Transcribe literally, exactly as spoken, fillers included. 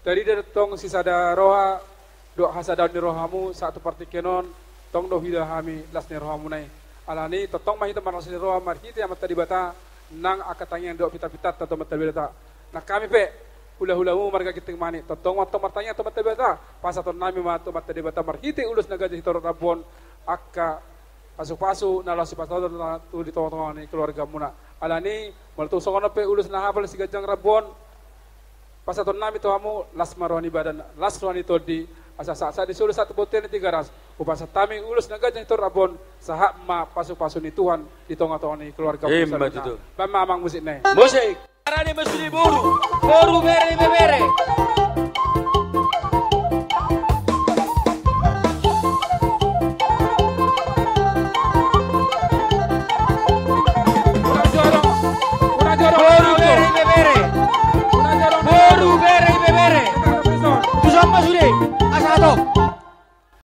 Tarida do tong sisada roha dohot hasadaon ni rohamu sahat tu partingkian on, tong do huida hami las ni rohamuna i. Alani tongtong ma hita marlas ni roha marhite Amanta Debata nang angka tangiang dohot pintapintanta tu Amanta Debata. Nang hami pe hulahulamu marga Ginting Manik, tongtong ma tong martangiang tu Amanta Debata, pasahatonnami ma tu Amanta Debata marhite ulos na ganjang sitorop rambu on angka pasupasu na laho sipasahaton tu di tongatonga ni keluargamuna. Alani molo tung songon on pe ulos na hapal siganjang rambu on, pasahatonnami tu hamu las ma roha ni badan, las roha ni tondi, asa sahat sahat ni solu sahat tu bontean ni Tigaras hupasahat hami ulos na ganjang sitorop rambu on, sahat ma pasupasu ni Tuhan di tongatonga ni keluargamu. Ima saluhutna tutu. Baen ma amang musikna i. Musik. Arane ma sude boru, boru, bere, ibebere. Boru, bere, ibebere. Boru, bere, ibebere. Tuson ma sude. Asa hatop.